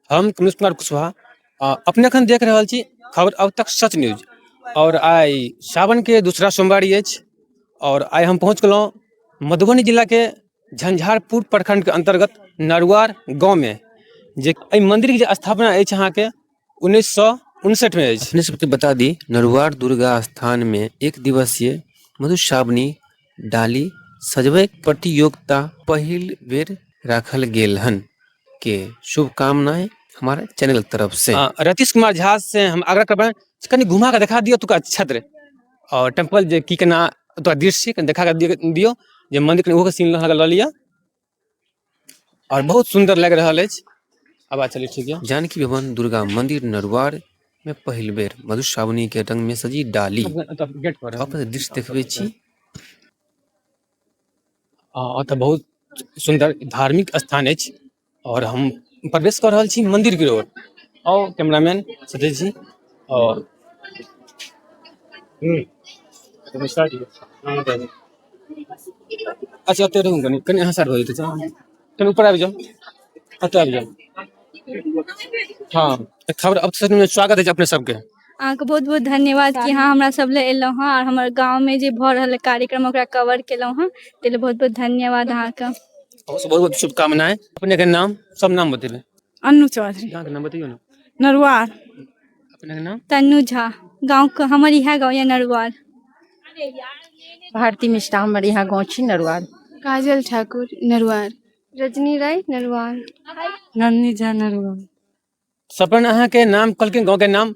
हम कमलेश कुमार कुशवाहा अपने एखन देख रहल छी खबर अब तक सच न्यूज। और आइ सावन के दूसरा सोमवारी अछि और आइ हम पहुँच गेलहुँ मधुबनी जिलाके झंझारपुर प्रखंडके अन्तर्गत नरुआर गाँवमे, जे एहि मन्दिरके जे स्थापना अछि अहाँके 1959मे अछि। अपने सबके बता दी, नरुआर दुर्गा स्थान में एक दिवसीय मधुश्रावणी डाली सजबै प्रतियोगिता पहिल बेर राखल गेल हन के शुभकामनाएं हमारे चैनल के तरफ से। रतीश कुमार झा से हम आग्रह करबै कनि घुमा के देखा दियौ ओतुका क्षेत्र और टेम्पल जे की केना ओतुका दृश्य कनि देखा के दियौ जे मंदिर कनि ओहो सीन लऽ लिअ और बहुत सुन्दर लागि रहल अछि। आवाज चलिए ठीक है। जानकी भवन दुर्गा मंदिर नरुआर में पहिल बेर मधुश्रावणी के रंग में सजी डाली। गेट पर अपन दृश्य देखबै छी। ओतऽ बहुत सुन्दर धार्मिक स्थान अछि और हम प्रवेश कऽ रहल छी मंदिर के ओर। और कैमरामैन सतीश जी और अच्छा ओतऽ रहू कनि कनि अहाँ साइड भऽ जेतै, कनि ऊपर आबि जाउ, एतऽ आबि जाउ। हँ, तऽ खबर अब तक स्वागत अछि अपने सबके। अहाँके बहुत बहुत धन्यवाद कि अहाँ हमरा सब लए एलहुँ हँ आओर हमर गाँवमे जे भऽ रहल कार्यक्रम ओकरा कवर केलहुँ हँ, ताहि लए बहुत बहुत धन्यवाद अहाँके। बहुत बहुत शुभकामनाएं। अपने के नाम, सब नाम बतेबै। अन्नू चौधरी। गाँव के नाम बतैयौ ने। नरुआर। अपने के नाम? तन्नू झा। गाँव हमर इएह गाँव यऽ नरुआर। भारती मिश्रा, हमर यहाँ गाँव छी नरुआर। काजल ठाकुर, नरुआर। रजनी राय, नरुआर। नन्नी झा, नरुआर। सपन अहाँके नाम कहलखिन गाँवके नाम,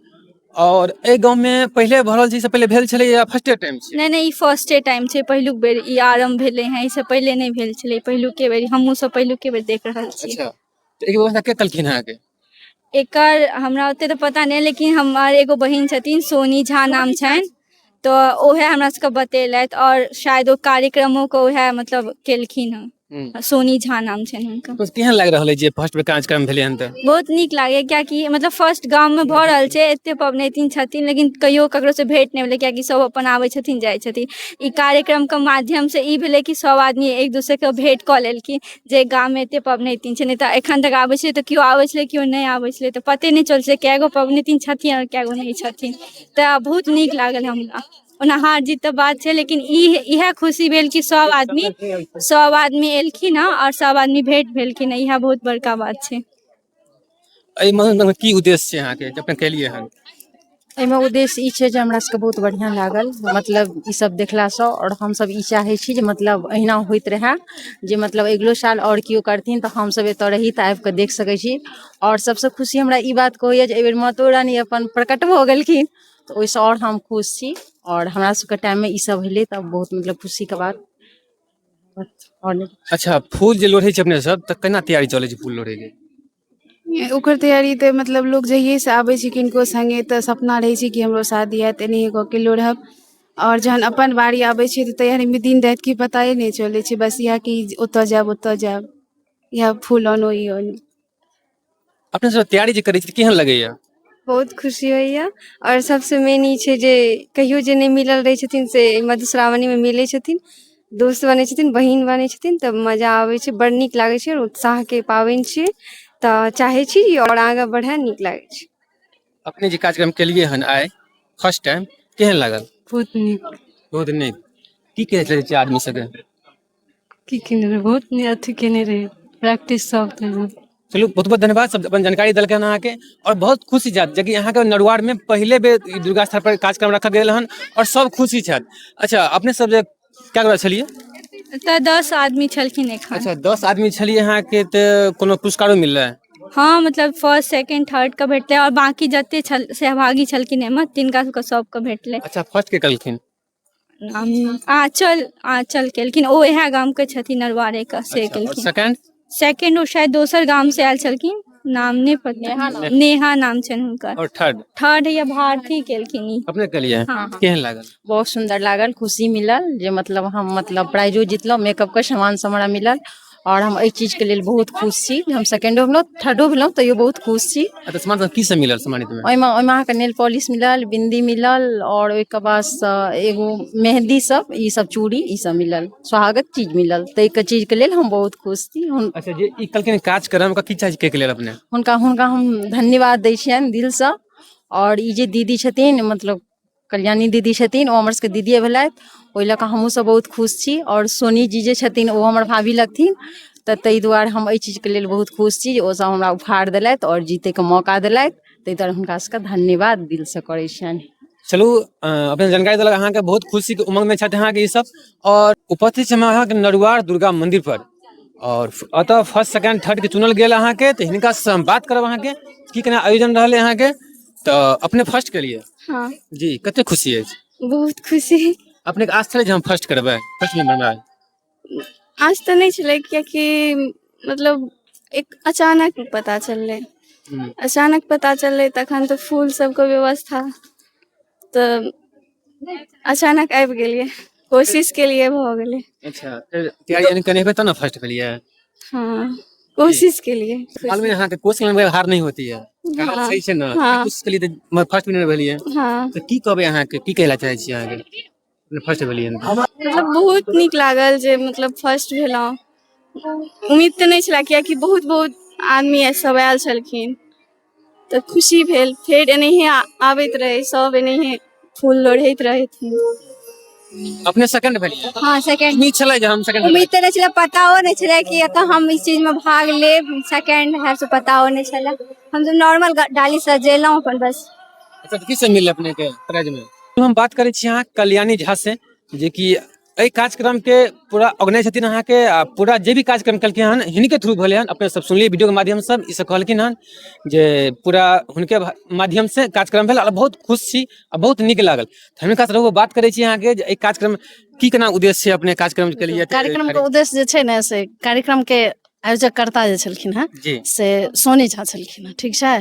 और एहि गाँवमे पहिले भऽ रहल छै, से पहिले भेल छलै या फर्स्टे टाइम छै? नहि नहि, ई फर्स्टे टाइम छै, पहिलुक बेर ई आरम्भ भेलै हँ, एहिसँ पहिले नहि भेल छलै, पहिलुके बेर हमहूँ सब पहिलुके बेर देख रहल छी। अच्छा, तऽ एकर व्यवस्था के केलखिन अहाँके? एकर हमरा ओते तऽ पता नहि, लेकिन हमर एगो बहिन छथिन, सोनी झा नाम छनि, तऽ उएह हमरा सबके बतेलथि और शायद ओ कार्यक्रमोके उएह मतलब केलखिन हँ। सोनी झा नाम छनि हुनकर। तो केहन लागि रहल अछि जे फर्स्ट बेर कार्यक्रम भेलै हन? तऽ बहुत नीक लागैए, कियाकि मतलब फर्स्ट गाममे भऽ रहल छै, एते पबनैतिन छथिन लेकिन कहियो ककरोसँ भेँट नहि भेलै, कियाकि सब अपन आबै छथिन जाइ छथिन। ई कार्यक्रमके माध्यमसँ ई भेलै कि सब आदमी एक दोसरके भेँट कऽ लेलखिन जे गाममे एते पबनैतिन छै, नहि तऽ एखन तक आबै छलै तऽ केओ आबै छलै केओ नहि आबै छलै, तऽ पते नहि चलै छलै कए गो पबनैतिन छथिन आओर कए गो नहि छथिन। तऽ बहुत नीक लागल हमरा। ओना हार जीत तऽ बात छै, लेकिन ई इएह खुशी भेल कि सब आदमी एलखिन हँ आओर सब आदमी भेंट भेलखिन हँ, इएह बहुत बड़का बात छै। एहिमे की उद्देश्य छै अहाँके जे अपने केलियै हन? एहिमे उद्देश्य ई छै जे हमरा सबके बहुत बढ़िआँ लागल मतलब ई सब देखलासँ, आओर हमसब ई चाहै छी जे मतलब अहिना होइत रहए, जे मतलब अगिलो साल आओर केओ करथिन तऽ हमसब एतऽ रही तऽ आबिकऽ देख सकै छी। आओर सबसँ खुशी हमरा ई बातके होइए जे एहिबेर मातो रानी अपन प्रकट भऽ गेलखिन, तऽ ओहिसँ आओर हम खुश छी। आओर हमरा सबके टाइममे ई सब भेलै तऽ बहुत मतलब खुशीके बात आओर। अच्छा, फूल जे लोढ़ै छै अपने सब तऽ केना तैयारी चलै छै फूल लोढ़ैके? ओकर तैयारी तऽ मतलब लोक जहिएसँ आबै छै किनको सङ्गे तऽ सपना रहै छै कि हमरो शादी हैत, एनाहिए कऽ के लोढ़ब। आओर जहन अपन बारी आबै छै तऽ तैयारीमे दिन रातिके पताए नहि चलै छै, बस इएह कि ओतऽ जायब, ओतऽ जायब, इएह फूल आनू, ई आनू। अपने सब तैयारी जे करै छी केहन लगैया? बहुत खुशी होइए। आओर सबसँ मेन ई छै जे कहियो जे नहि मिलल रहै छथिन से मधुश्रावणीमे मिलै छथिन, दोस्त बनै छथिन, बहिन बनै छथिन, तऽ मजा आबै छै, बड़ नीक लागै छै आओर उत्साहके पाबनि छियै, तऽ चाहै छी जे आओर आगाँ बढ़ै, नीक लागै छै। अपने जे कार्यक्रम केलियै हन आइ फर्स्ट टाइम, केहन लागल? बहुत नीक। बहुत नीक। की कहै चाहै छियै आदमी सबके? की केने रहै, बहुत नीक अथी केने रहै प्रैक्टिस सब केने। चलू, बहुत बहुत धन्यवाद, सब अपन जानकारी देलकै हन अहाँके और बहुत खुशी छथि जेकि अहाँके नरुआर में पहिले बेर ई दुर्गा स्थान पर कार्यक्रम रखल गेल हन और सब खुशी छथि। अच्छा, अपने सब जे कए गोटा छलियै? तऽ 10 आदमी छलखिन एखन। अच्छा, 10 आदमी छलियै अहाँके, तऽ कोनो पुरस्कारो मिललै? हँ, मतलब फर्स्ट सेकंड थर्ड के भेटलै आओर बाँकी जते छल सहभागी छलखिन एहिमे तिनका सबके सबके भेटलै। अच्छा, फर्स्ट के केलखिन? आँचल, आँचल केलखिन, ओ इएह गामके छथिन नरवारे के, से अच्छा, और केलखिन। सेकंड? सेकंड ओ शायद दोसर गाम से आयल छलखिन, नाम नहि पता, नेहा नाम छनि हुनकर। और थर्ड? थर्ड या भारती केलखिन ई। अपने केलियै? हाँ। केहन लागल? बहुत सुन्दर लागल, खुशी मिलल जे मतलब हम मतलब प्राइजो जितलहुँ, मेकअपके सामान सब हमरा मिलल आओर हम एहि चीजके लेल बहुत खुश छी। हम सेकेंडो भेलहुँ, थर्डो भेलहुँ, तैयो बहुत खुश छी। अच्छा, सामान सब की सब मिलल सम्मानित में? ओहिमे अहाँके नेल पॉलिश मिलल, बिन्दी मिलल, आओर ओहिके बादसँ एगो मेहन्दी सब, ई सब चूड़ी, ई सब मिलल, स्वागत चीज मिलल। ताहिके चीजके लेल हम बहुत खुश छी। अच्छा, जे ई कहलखिन कार्यक्रम के की चाही के लेल अपने? हुनका हम धन्यवाद दै छियनि दिलसँ। आओर ई जे दीदी छथिन, मतलब कल्याणी दीदी छथिन, ओ हमर सबके दीदिए भेलथि, ओहि लऽ कऽ हमहूँ सब बहुत खुश छी। आओर सोनी जी जे छथिन, ओ हमर भाभी लगथिन, तऽ ताहि दुआरे हम एहि चीजके लेल बहुत खुश छी जे ओसब हमरा उपहार देलथि आओर जीतैके मौका देलथि। ताहि दुआरे हुनका सबके धन्यवाद दिलसँ करै छियनि। चलू, अपने जानकारी देलक अहाँके, बहुत खुशीके उमंगमे छथि अहाँके ई सब। आओर उपस्थित छी हम अहाँके नरुआर दुर्गा मंदिर पर, आओर एतऽ फर्स्ट सेकंड थर्ड के चुनल गेल अहाँके, तऽ हिनका से हम बात करब अहाँके की केना आयोजन रहलै अहाँके। तऽ अपने फर्स्ट केलियै? हाँ। जी, कते खुशी अछि? बहुत खुशी। अपने के आश छलै जे हम फर्स्ट करबै, फर्स्ट नंबर में? आश तऽ नहि छलै, कियाकि मतलब एक अचानक पता चललै। अचानक पता चललै तखन तऽ फूल सबके व्यवस्था तऽ अचानक आबि गेलियै, कोशिश केलियै, भऽ गेलै। अच्छा, फेर तैयारी यानी केने हेबै तब ने फर्स्ट भेलियै? हाँ, कोशिश केलियै। मालूम है अहाँके कोशिश में हार नहीं होती है। कहावत सही छै ने? हाँ। कोशिश केलियै तऽ फर्स्ट विनर भेलियै। हाँ। तऽ की कहबै अहाँके, की कहै लए चाहै छियै अहाँके फर्स्ट भेलियै? मतलब बहुत नीक लागल जे मतलब फर्स्ट भेलहुँ। उम्मीद तऽ नहि छलै, कियाकि बहुत बहुत आदमी सब आयल छलखिन, तऽ खुशी भेल। फेर एनाहिए आबैत रहै सब, एनाहिए फूल लोढ़ैत रहथिन। अपने सेकंड भेलियै? हाँ, सेकंड। उम्मीद छलै जे हम सेकंड? उम्मीद तऽ नहि छलै, पताओ नहि छलै कि एतऽ हम इस चीजमे भाग लेब, सेकंड हैब से पताओ नहि छलै। हमसब नॉर्मल डाली सजेलहुँ अपन बस। अच्छा, तऽ की सब मिलल अपने के प्राइज में? हम बात करै छी अहाँ कल्याणी झा से, जे कि एहि कार्यक्रम के पूरा ऑर्गेनाइज छथिन अहाँके, आ पूरा जे भी कार्यक्रम केलखिन हन हिनके थ्रू भेलै हन। अपने सब सुनलियै वीडियो के माध्यम से, ई सब कहलखिन हन जे पूरा हुनके माध्यम से कार्यक्रम भेल, आ बहुत खुश छी आ बहुत नीक लागल। तऽ हिनका से रहुआ बात करै छी अहाँके जे एहि कार्यक्रम की केना उद्देश्य छै अपने कार्यक्रम के लिए? कार्यक्रम के उद्देश्य जे छै ने, से कार्यक्रम के आयोजकर्ता जे छलखिन हेँ से सोनी झा छलखिन हेँ, ठीक छै?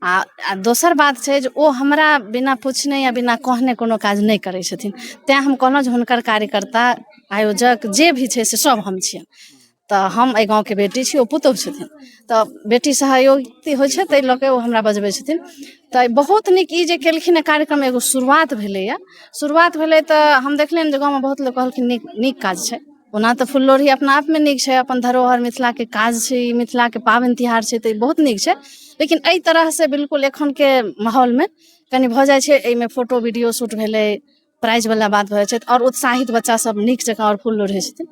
आ दोसर बात छै जे ओ हमरा बिना पुछने या बिना कहने कोनो काज नहि करै छथिन, तैँ हम कहलहुँ जे हुनकर कार्यकर्ता आयोजक जे भी छै से सब हम छियनि। तऽ हम एहि गाँवके बेटी छी, ओ पुतोहु छथिन, तऽ बेटी सहयोगी होइ छै, ताहि लऽ कऽ ओ हमरा बजबै छथिन। तऽ बहुत नीक ई जे केलखिन हेँ कार्यक्रम, एगो शुरुआत भेलैए। शुरुआत भेलै तऽ हम देखलियनि जे गाँवमे बहुत लोक कहलखिन नीक नीक काज छै। ओना तऽ फुललोढ़ी अपना आपमे नीक छै, अपन धरोहर मिथिलाके काज छै, ई मिथिलाके पाबनि तिहार छै, तऽ ई बहुत नीक छै। लेकिन एहि तरहसँ बिल्कुल एखनके माहौलमे कनि भऽ जाइ छै, एहिमे फोटो वीडियो शूट भेलै, प्राइजवला बात भऽ जाइ छै, तऽ आओर उत्साहित बच्चासभ नीक जकाँ आओर फूल लोढ़ै छथिन।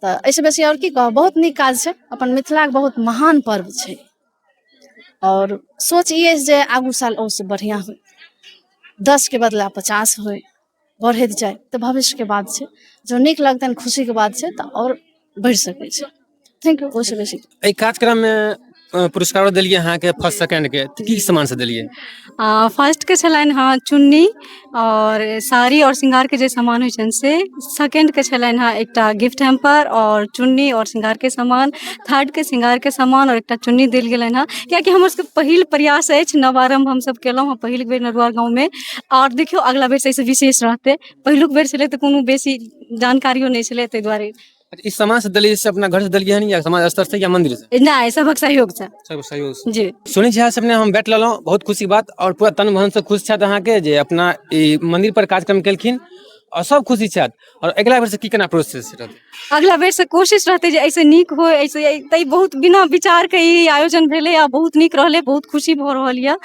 तऽ एहिसँ बेसी आओर की कहब, बहुत नीक काज छै, अपन मिथिलाके बहुत महान पर्व छै। आओर सोच ई अछि जे आगू साल ओहिसँ बढ़िआँ होइ, 10के बदला 50 होइ, बढ़ैत जाय, तऽ भविष्यके बात छै। जँ नीक लगतनि, खुशीके बात छै, तऽ आओर बढ़ि सकै छै। Thank U. ओहिसँ बेसी एहि कार्यक्रममे पुरस्कारो देलियै अहाँके फर्स्ट सेकंड के, तऽ की सामान सब देलियै? फर्स्टके छलनि हँ चुन्नी आओर साड़ी आओर श्रृंगारके जे सामान होइ छनि से, सेकेंडके छलनि हँ एकटा गिफ्ट हैम्पर आओर चुन्नी आओर श्रृंगारके सामान, थर्डके श्रृंगारके सामान आओर एकटा चुन्नी देल गेलनि हँ, कियाकि हमर सबके पहिल प्रयास अछि, नवारम्भ हमसब केलहुँ हँ पहिल बेर नरुआ गाँवमे। आओर देखियौ अगिला बेरसँ एहिसँ विशेष रहतै। पहिलुक बेर छलै तऽ कोनो बेसी जानकारियो नहि छलै, ताहि दुआरे। अच्छा, ई समाज से देलियै से अपना घर से देलियै हन या समाज स्तर से या मंदिर से? नहि, सभक सहयोगसँ। सब सहयोग से। जी। सुनै छी सबने हम बैठ लेलहुँ, बहुत खुशी बात, आओर पूरा तन मन से खुश छथि अहाँके जे अपना ई मंदिर पर कार्यक्रम केलखिन आओर सब खुशी छथि। आओर अगिला बेर से की केना प्रोसेस रहतै? अगिला बेर से कोशिश रहतै जे एहिसँ नीक होइ, एहिसँ तै बहुत बिना विचारके ई आयोजन भेलै आ बहुत नीक रहलै, बहुत खुशी भऽ रहल यऽ।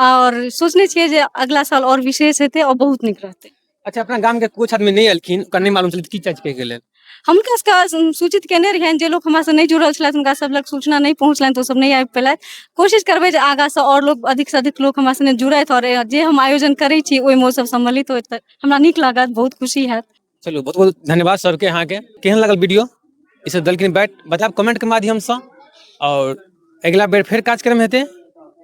आओर सोचने छियै जे अगिला साल आओर विशेष हेतै आओर बहुत नीक रहतै। अच्छा, अपना गाम के कुछ आदमी नहि एलखिन, ओकरा नहि मालूम छलै की चीज के लेल? हम हुनका सबके सूचित केने रहियनि, जे लोक हमरासँ नहि जुड़ल छलथि हुनका सब लग सूचना नहि पहुँचलनि, तऽ ओसब नहि आबि पेलथि। कोशिश करबै जे आगाँसँ आओर लोक, अधिकसँ अधिक लोक हमरा सङ्गे जुड़थि आओर जे हम आयोजन करै छी ओहिमे ओसब सम्मिलित होथि, तऽ हमरा नीक लागत, बहुत खुशी हैत। चलू, बहुत बहुत धन्यवाद सबके अहाँके। केहन लागल वीडियो, ई सब देलखिन बैट, बतायब कमेंट के माध्यमसँ। आओर अगिला बेर फेर कार्यक्रम हेतै,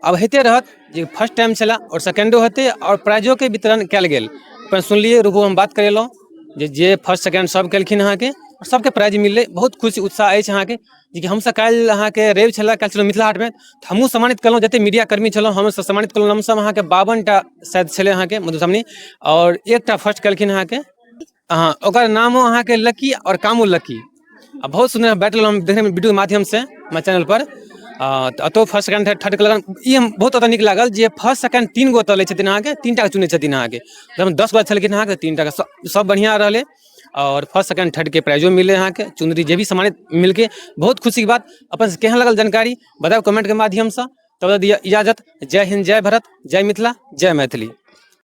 आब होइते रहत, जे फर्स्ट टाइम छलै आओर सेकेंडो हेतै। आओर प्राइजोके वितरण कयल गेल पर सुनलियै, रूबो हम बात करेलहुँ जे जे फर्स्ट सेकेंड सब केलखिन अहाँके, आओर सबके प्राइज मिललै। बहुत खुशी उत्साह अछि अहाँके, जेकि हमसब काल्हि अहाँके रवि छलै, काल्हि छलहुँ मिथिला हाटमे, तऽ हमहूँ सम्मानित केलहुँ, जतेक मीडियाकर्मी छलहुँ हमसब सम्मानित केलहुँ। हमसब अहाँके 52टा शायद छलै अहाँके मधुश्रावणी, आओर एकटा फर्स्ट केलखिन अहाँके, अहाँ ओकर नामो अहाँके लकी आओर कामो लकी। आ बहुत सुन्दर बैटल हम देखने वीडियोके माध्यमसँ हमरा चैनलपर। तऽ एतहु फर्स्ट, सेकंड, थर्ड, थर्डके लगन ई हम बहुत ओतऽ नीक लागल जे फर्स्ट, सेकंड 3 गो ओतऽ लै छथिन अहाँके, 3 टाके चुनै छथिन अहाँके। जहन 10 गोटा छलखिन अहाँके, 3 टाके सब बढ़िआँ रहलै आओर फर्स्ट, सेकंड, थर्डके प्राइजो मिललै अहाँके, चुनरी जे भी सम्मानित मिलके बहुत खुशीके बात। अपन केहन लागल जानकारी बतायब कमेंटके माध्यमसँ। तब दिअ इजाजत, जय हिन्द, जय भारत, जय मिथिला, जय मैथिली।